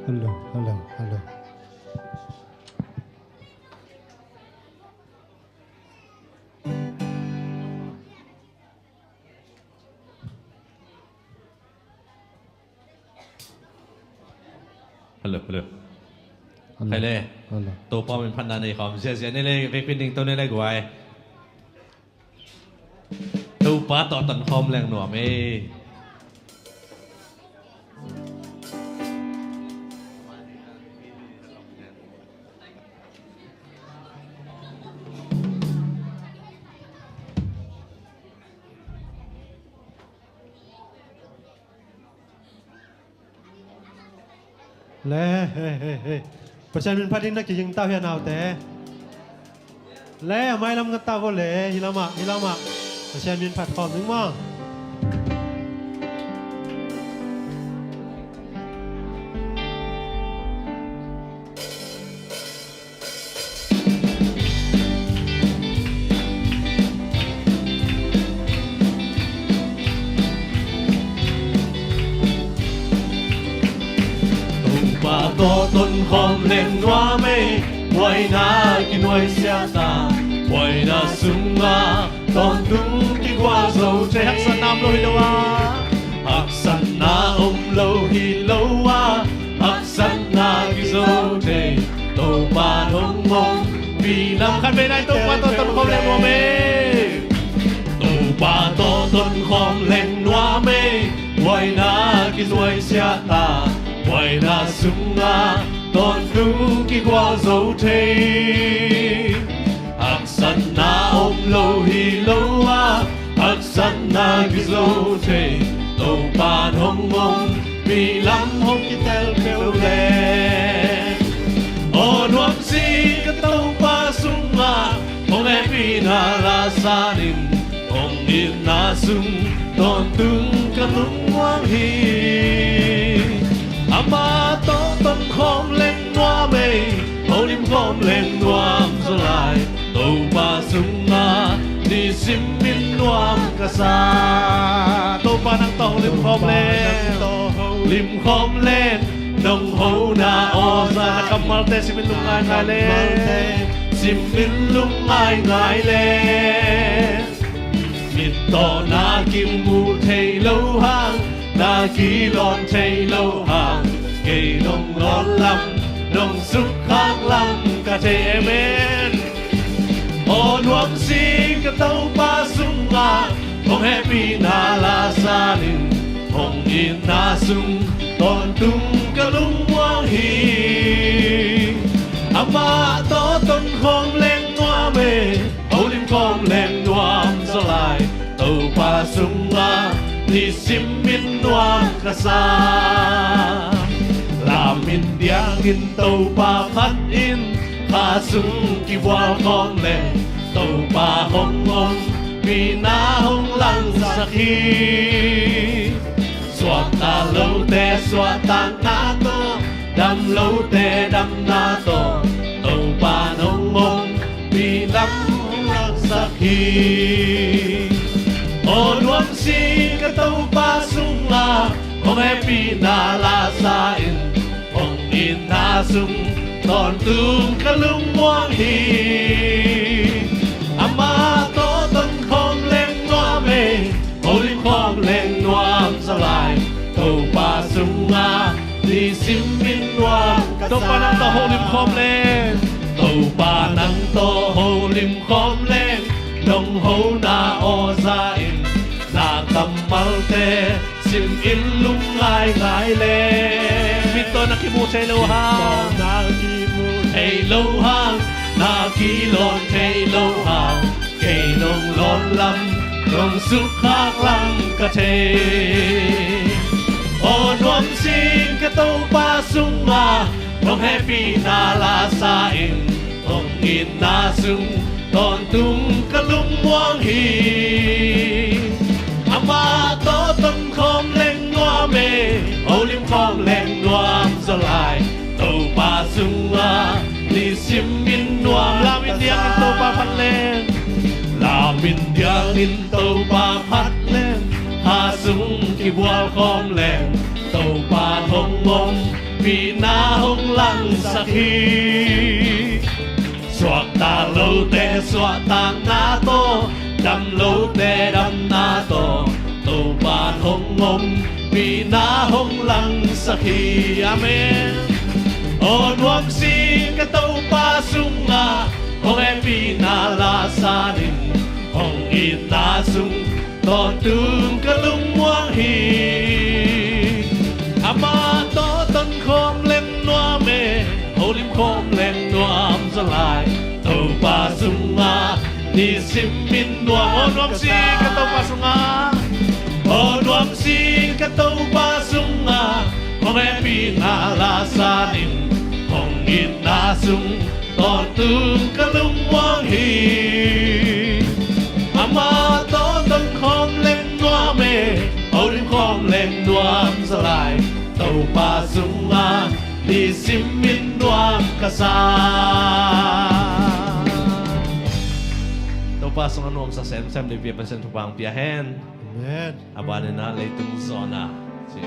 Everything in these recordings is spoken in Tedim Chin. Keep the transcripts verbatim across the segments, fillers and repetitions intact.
Hello, hello, hello. Hello, hello. Hello. Hai le. Hello. Topa min phatna nei khawm ziazia ni le, vekpi ding to ni le guai. Topa tawh tonkhawm leng nuam ei. Le, he, he, he. Pasian min phat ding na kiging tau hia naute. Le, a mailam ngat tau vo le, hi lamah, hi lamah. Pasian min phat khawm ding maw. Topa tawh tonkhawm leng nuam ei, buaina kinuaisiah ta, buaina sungah tawntung kigual zo thei. Haksatna om lo hi lo a, haksatna om lo hi lo a, haksatna kizo thei. Topa hong om, mi lam khat vei nai Topa tawh tonkhawm leng nuam ei. Topa tawh tonkhawm leng nuam ei, buaina kinuaisiah ta, buaina sungah tawntung kigual zo thei. Haksatna om lo hi lo a, haksatna kizo thei. Topa hong om, mi lam hong kitel peuh le. Aw nuamsi ka Topa sungah, hong hehpihna la sanin, hong itna sung tawntung ka lungmuang hi. Amah tawh tonkhawm leng nuam ei, holim khawm leng nuam zaw lai. Topa sungah nisim min nuam ka sa. Topa nang tawh holim khawm leng, holim khawm leng, nong hona aw Zion, na kammalte simin lungngaingai leng, simin lungngaingai leng. Mit tawh na kimu thei lo hang, na kilawn thei lo hang, kei nong lawn lam, nong sukkhak lam ka thei. Amen. Aw nuamsi ka Topa sungah, hong hehpihna la sanin, hong itna sung tawntung ka lungmuang hi. Amah tawh tonkhawm leng nuam ei, holim khawm leng nuam zaw lai. Topa sungah nisim min nuam ka sa. Lam in diangin Topa phat in, kha sung kibual khawm leng, Topa hong om, mi na hong langsak hi. Suahtak lote suahtakna tawh, dam lote damna tawh, Topa nong om, mi lam hong langsak hi. Aw nuamsi ka Topa sungah, hong hehpihna la sanin, hong itna sung tawntung ka lungmuang hi. Amah tawh tonkhawm leng nuam ei, holim khawm leng nuam zaw lai. Topa sungah nisim min nuam ka sa. Topa nang tawh holim khawm leng, Topa nang tawh holim khawm leng, nong hona aw Zion, na kammalte simin lungngaingai leng. Mit tawh na kimu thei lo hang, thei lo hang, na kilawn thei lo hang, kei nong lawn lam, nong sukkhak lam ka thei. Aw nuamsi ka Topa sungah, hong hehpihna la sanin, hong itna sung tawntung ka lungmuang hi. Amah tawh tonkhawm leng nuam ei, holim khawm leng nuam zaw lai. Topa sungah nisim min nuam. Lam in diangin Topa phat leng, lam in diangin Topa phat leng, kha sung kibual khawm leng, Topa hong om, pina hong langsak hi. Suahtak lote suahtakna tawh, dam lote damna tawh, Topa'n hong ompihna hong langsak hi. Amen. Aw nuamsi ka Topa sungah hong hehpihna la san in, hong itna sung tawntung ka lungmuang hi. Amah tawh tonkhawm leng nuam e, holim khawm leng nuam zaw lai. Topa sungah nisim in nuam. Aw nuamsi ka Topa sungah, aw nuamsi ka Topa sungah, hong hehpihna la san in, hong itna sung tawntung ka lungmuang hi. Amah tawh tonkhawm leng nuam e, holim khawm leng nuam zaw lai. Topa sungah nisim in nuam ka sa. Topa sungah nuamsa semsem ding Pasian thupha hong pia hen. Amen. A ban in ah leitung zawn ah ci.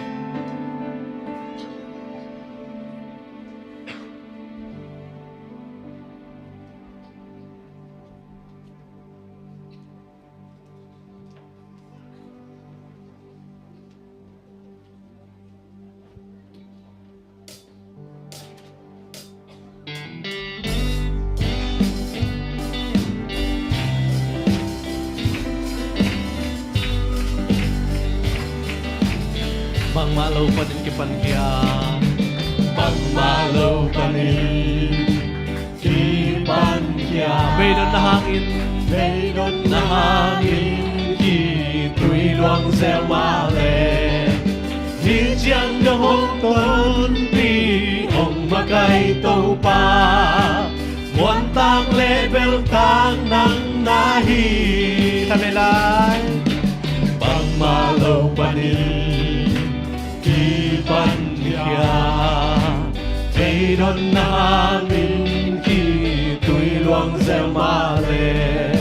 Bangmah lo panin kipan khia. Bangmah lo panin kipan khia. Beidonna hangin, beidonna hangin kitui luang zel mah leh, hih ciang dong hong tonpih hong makaih Topa, muantak le beltak nang na hi. Khat vei lai. Bangmah lo panin kipan khia. Beidonna hangin kitui luang zel mah leh,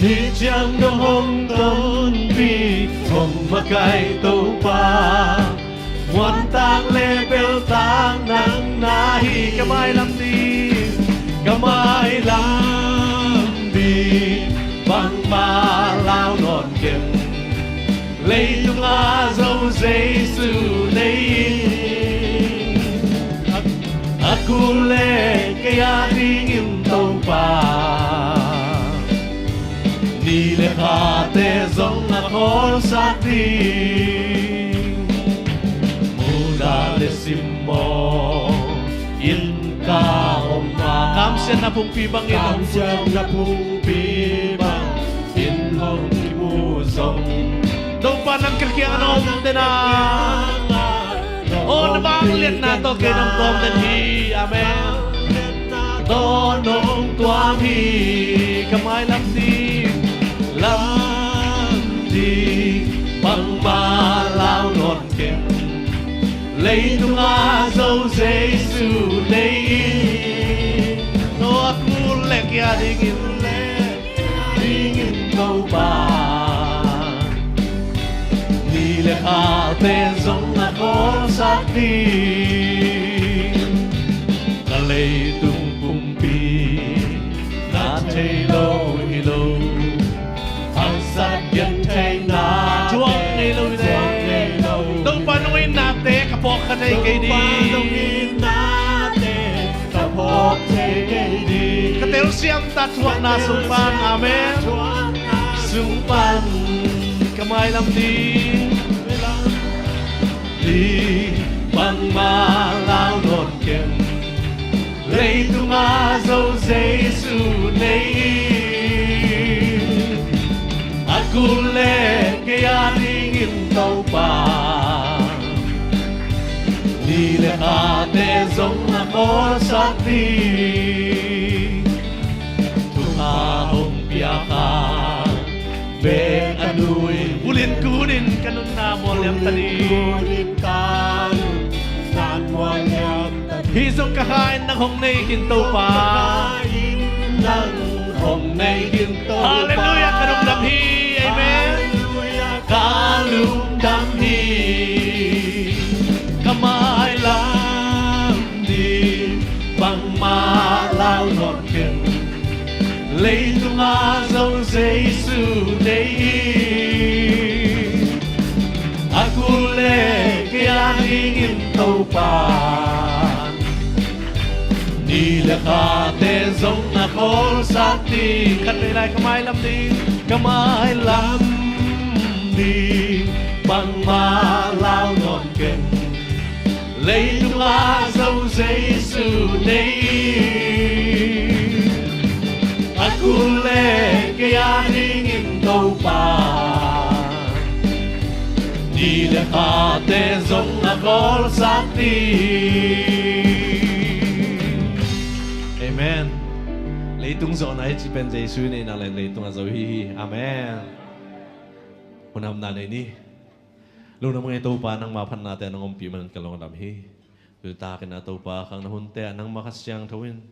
hih ciang dong hong tonpih hong makaih Topa, muantak le beltak nang na hi. Ka mailam ding, ka mailam ding bangmah lau nawn kei. Leitung a Zo Jesu nei in, a kul le kei a dingin Topa, ni le khate zong a khawlsak ding. Mudah le simmawh in ka om a, kamsiatna pumpi bangin, kamsiatna pumpi bangin hong kimu zong, Topa nang ka kiang a na om den a, aw na vangliatna tawh kei nong tuam den hi. Amen. Tawh nong tuam hi. Ka mailam ding, lam ding bangmah lau nawn kei. Leitung a Zo Jesu nei in, a kul le kei a dingin, dingin Topa, ni le khate zong a khawlsak ding. Ka leitung pumpi na thei lo hi lo. Haksat gentheihna thuak ngei lo hi lo. Topa nong itnate ka phawk kha thei kei ding. Topa nong itnate ka phawk thei kei ding. Ka telsiam ta thuakna sung pan. Amen. Sung pan. Ka mailam ding, ding bangmah lau nawn kei. Leitung a Zo Jesu nei in, a kul le kei a dingin Topa, ni le khate zong a khawlsak ding. Thupha hong piak a bek a nui. Ulin kunin ka nunna mualliam ta ding. Ulin kunin ka nunna mualliam ta ding. Hih zong ka kha in nang hong nei khin Topa. Hih zong ka kha in nang hong nei khin Topa. Halleluiah, ka lungdam hi. Amen. Halleluiah, ka lungdam hi. Ka mailam Ken leitungah zong Jesu nei hi. A kul le kei a dingin Topa, ni le khate zong na khawlsak ding. Khat vei lai ka mailam ding, ka mailam ding bangmah lau nawn ken. Leitungah zong Jesu nei hi. A kul le kei a dingin Topa, ni le khate zong na khawlsak ding. Amen. Leitung zawhna i cih pen Jesu in ei nak leh leitungah zo hi hi. Amen. Hun hamna nei ni. Lungdam ngei Topa, nangma phatnate nong ompih manin ka lungdam hi. Tuni takin ah Topa, khang na hunte ah nangma Kha Siangtho in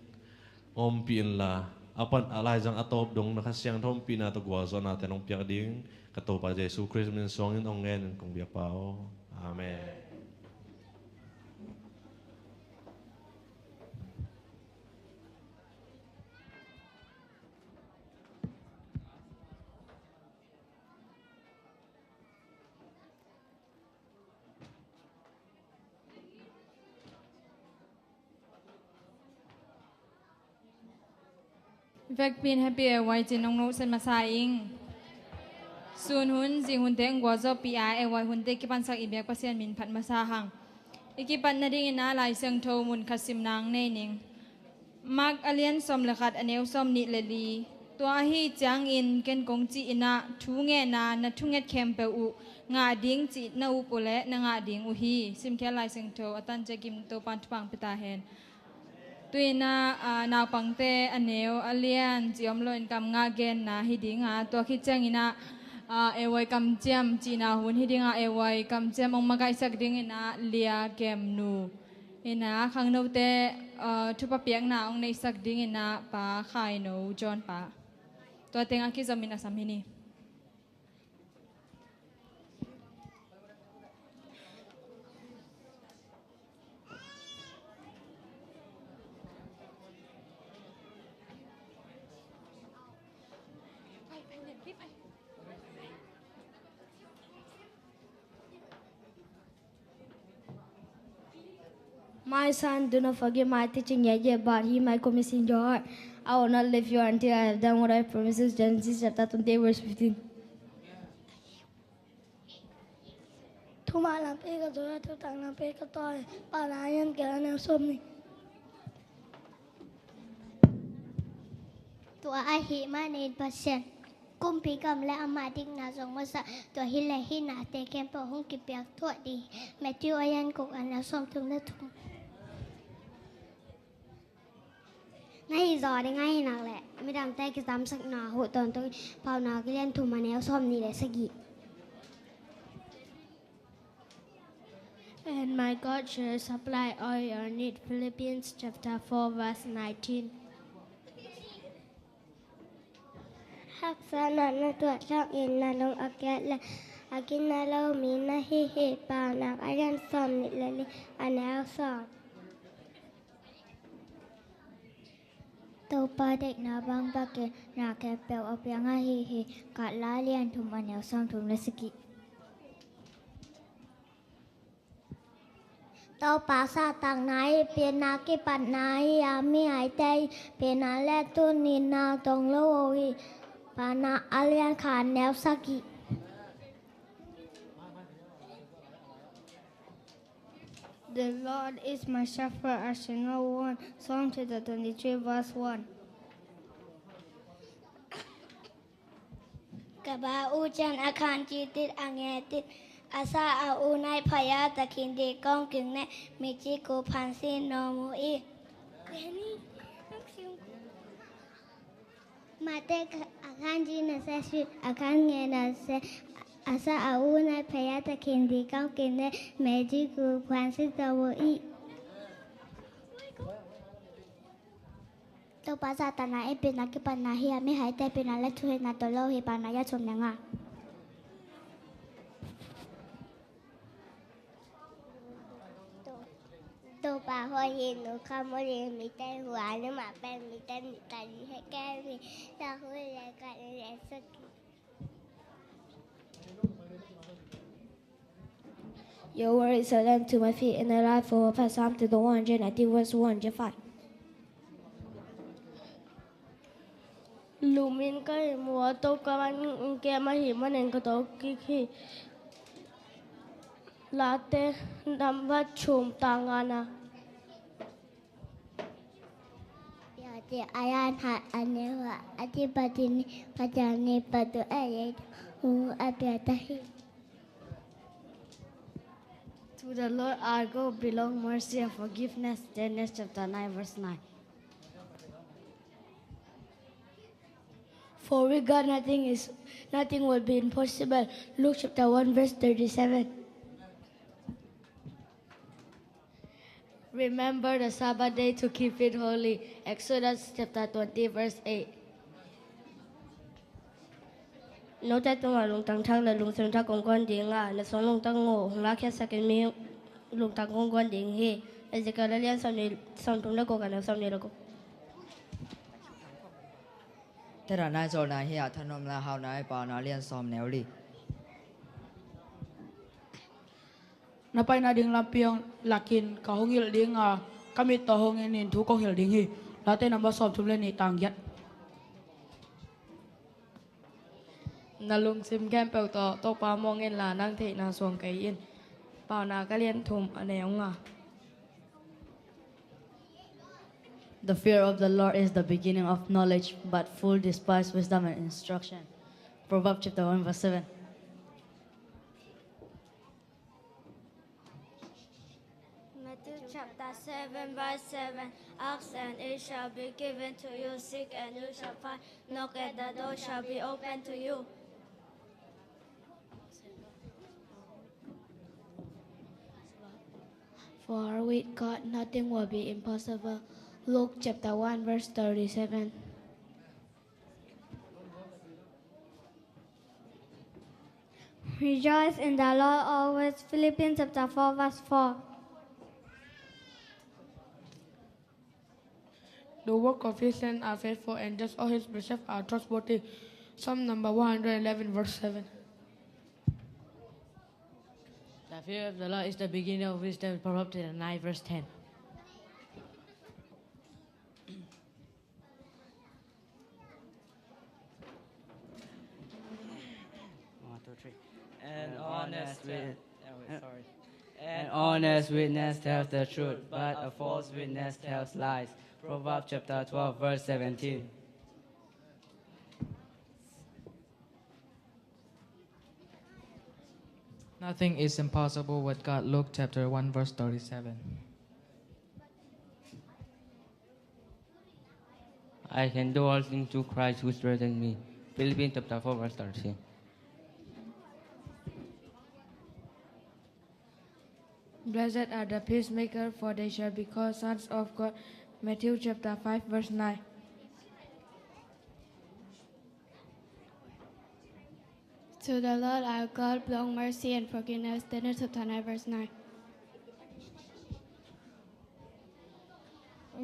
ompih inla, a pan a laizang a tawp dong na Kha Siangtho ompihna tawh gualzawhnate nong piak ding ka Topa Jesu Khrist min suangin hong ngenin kong biak pa aw. Amen. Vekpi in Happy A Y ci-in nong nuhset masa ing. Sun hun, zing hunte hong gualzawhpih a, A Y hunte kipansak i biak Pasian min phat masa hang. I kipat nadingin ah Lai Siangtho mun khat simna nei ning. Mark a lian sawm le khat, a neu sawm nih le li. Tua ahih ciangin ken kong cih in ah, thu ngenna na thunget khempeuh uh ngah ding cih na up uh leh na ngah ding uh hi. Simkhiat Lai Siangtho a tan ciangin Topa'n thupha hong pia ta hen. Tu-in ah, aa, naupangte a neu a lian cih om loin kamngah genna hi ding a, tua khit ciangin ah, aa, A Y kamciam cihna hun hi ding a, A Y kamciam hong makaihsak dingin ah Lia Kem Nu. In ah khangnote, aa, thupha piakna hong neihsak dingin ah Pa Khai No John pa. Tua teng a kizomin a sam hi ni. My son, do not forget my teaching yet, yet, but he might come in your heart. I will not leave you until I have done what I promised you. Genesis chapter twenty-eight, verse fifteen. Thuman lampi ka zui a, thutak lampi ka tawi. Paunak a lian khat, a neu sawm nih. Tua ahih manin Pasian kumpi gam le ama dikna zong masa, tua hi leh hih nate khempeuh hong kipiak thuah ding hi. Matthew a lian guk, a neu sawmthum le thum. Na hih zaw ding ahih nak leh midangte kizamsakna huh tawntung in. Paunak a lian thum, a neu sawmnih le sagih. And my God shall supply all your need. Philippians chapter four, verse nineteen. Haksatna na tuah ciangin na lung a kiat le a gina lo mi na hi hi. Paunak a lian sawmnih le li, a neu sawm. Topa deihna bang bekin na khempeuh a piang ahi hi. Galati a lian thum, a neu sawmthum le sagih. Topa zahtakna in pilna kipatna hi a, mihaite in pilna le tuni na dong lo uh hi. Paunak a lian khat, a neu sagih. The Lord is my shepherd, I shall not want. Psalm chapter twenty-three, verse one. Ka ba uh ciang a khan ci dit a nge dit, a sa a u nai phaya ta khin di kong king ne, mi ci ku phan si no mu i. Mate a khan ci na se si, a khan nge na se, a sa a u nai phaya ta khin di kong king ne, mi ci ku phan si no mu i. Topa zahtakna in pilna kipatna hi a, mihaite pilna le thuhilhna tawh lo hi. Paunak a lian sawm le nga. Topa hoih hi, nu kha mul hi, mite hua ni mah pen mite ni ta ni he ke mi ta hu le ka ni le suk. Your word is a lamp to my feet and a light for my path. Psalm thirty-one, John nineteen, verse one, John five. Lumin ka ihmu a, Topa in kem ahih manin ka tawk kik hi. Late nambat thum, tang ngana. Piate ayan hat anewa ati patini patani patu ayet hu apiata hi. To the Lord our God belong mercy and forgiveness. Daniel chapter nine, verse nine. For with God nothing is, nothing will be impossible. Luke chapter one, verse thirty-seven. Remember the Sabbath day to keep it holy. Exodus chapter twenty, verse eight. Note tungah lungtang thak le lungsim thak kong guan ding a, na sung lungtang uh hong lakkhiatsak in mi lungtang kong guan ding hi. Ezekiel a lian sawmnih, sawmthum le guk a neu sawmnih le guk. Thadahna i zawlna hi a, Thanuamna Hauna i Pauna lian sawm neu li. Na paina ding lampi hong lakin ka hong hilh ding a, ka mit tawh hong en in thu kong hilh ding hi. Late nambat sawmthum le nih, tang giat. Na lungsim khempeuh tawh Topa muang inla, nang theihna suang kei in. Pauna ka lian thum a neu nga. The fear of the Lord is the beginning of knowledge, but fool despise wisdom and instruction. Proverbs chapter one, verse seven. Matthew chapter seven, verse seven. Ask and it shall be given to you. Seek and you shall find. Knock and the door shall be open to you. For with God nothing will be impossible. Luke chapter one, verse thirty-seven. Rejoice in the Lord always. Philippians chapter four, verse four. The work of his hand are faithful, and just all his precepts are trustworthy. Psalm number one hundred eleven, verse seven. The fear of the Lord is the beginning of wisdom. Proverbs nine, verse ten. One, two, three. An honest wit-, oh, wait, sorry. An honest witness tells the truth, but a false witness tells lies. Proverbs chapter twelve, verse seventeen. Nothing is impossible with God. Luke chapter one, verse thirty-seven. I can do all things through Christ who strengthens me. Philippians chapter four, verse thirteen. Blessed are the peacemakers, for they shall be called sons of God. Matthew chapter five, verse nine. To the Lord our God belong mercy and forgiveness. Daniel chapter nine, verse nine.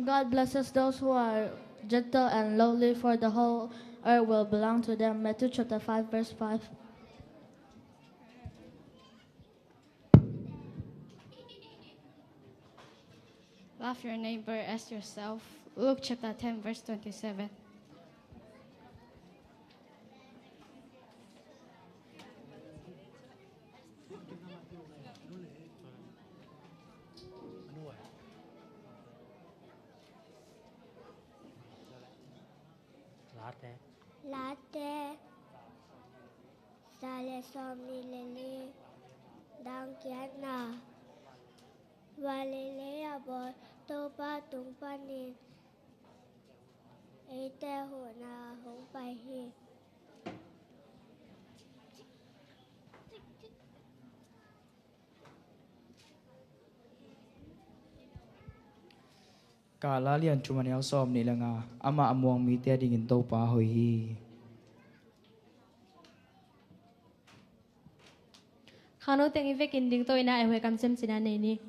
God blesses those who are gentle and lowly, for the whole earth will belong to them. Matthew chapter five, verse five. Love your neighbor as yourself. Luke chapter ten, verse twenty-seven. Late. Late. Za le sawmnih le li. Dang kiatna. Van le lei a bawl Topa tung panin eite huhna hong pai hi. Kala lian thum a neu sawmnih le nga. Amah a muang mite adingin Topa hoih hi. Khangno teng i vekin ding to ina, ei huai kamsem cina nei ni.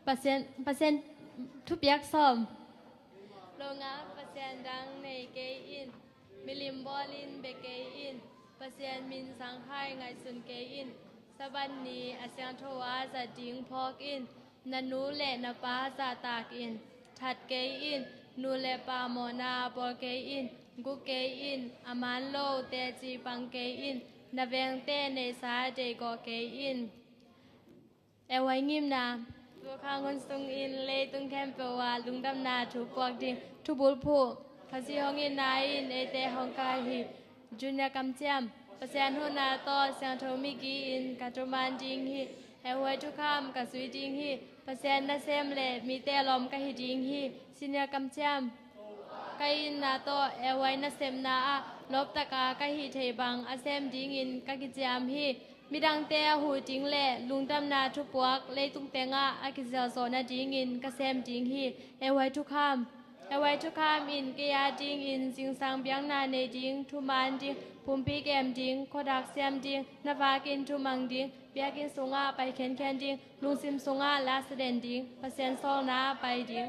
Pasian, Pasian thupiak sawm. Lo ngak Pasian dang nei kei in, milim bawlin bia kei in, Pasian min sanghai ngaihsun kei in. Sabbath ni a siangtho a zat ding phawk in, na nu le na pa zahtak in, that kei in, nu le pa mawhna bawl kei in, guk kei in, a man lo teci pang kei in, na vengte neihsa deihgawh kei in. Ei huai ngimna. Tukhang hun sungin leitung khempeuh ah lungdamna thu puak ding thubulphuh Khazih hong itna in eite hong kai hi. Junior kamciam. Pasian huhna tawh siangtho migi in ka thuman ding hi. Ei huai thukham ka zui ding hi. Pasian nasem le mite lawm ka hi ding hi. Senior kamciam. Ka itna tawh ei huai nasepna ah lawptaka ka hih theih bang a sem dingin ka kiciam hi. Midangte a huh ding le lungdamna thupuak leitung tengah a kizialzawh nadingin ka sem ding hi. Ei huai thukham. Ei huai thukham in kei a dingin zingsang biakna nei ding, thuman ding, pumpi kem ding, khuadak siam ding, na vakin thumang ding, biakinn sungah pai khenkhen ding, lungsim sungah la sa den ding, Pasian sawlna pai ding.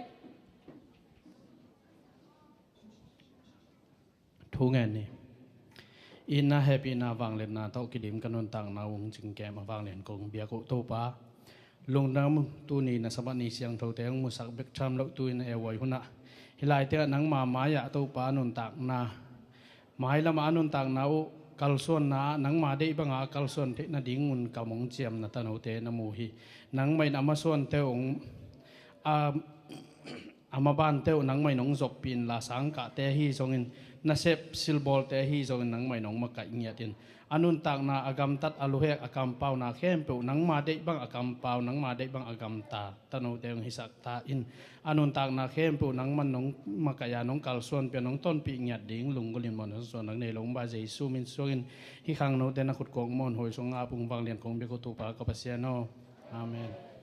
Thu ngen ni. Itna, hehpihna, vangliatna tawh kidim ka nuntakna uh hong cingkem a vanglian kong biak uh Topa, lungdam. Tuni na Sabbath ni siangthote hong musak bek tham loh tu-in ei huai hunah hih lai tengah nangma mai-ah Topa nuntakna, mailamah a nuntakna uh kalsuanna ah nangma deih bangah a kalsuan theih nadingun kam hong ciamna tanote na mu hi. Nangmah in a masuante uh hong, a, a mabante uh nangmah in hong zoppih inla, sangkahte ahi zongin, nasep silbawlte ahi zongin nangmah in hong makaih ngiat in, a nuntakna, a gamtat, a luhek, a kampauna khempeuh nangma deih bang a kampau, nangma deih bang a gamta tanote hong hisak ta in, a nuntakna khempeuh nangman nong makaih a, nong kalsuanpih a, nong tonpih ngiat ding lunggulh in mawhna suansuan nang nei lo, hong ba Jesu min suangin hih khangnote na khut kong mawn huai sungah a pung vanglian kong biak uh Topa ka Pasian aw. Amen.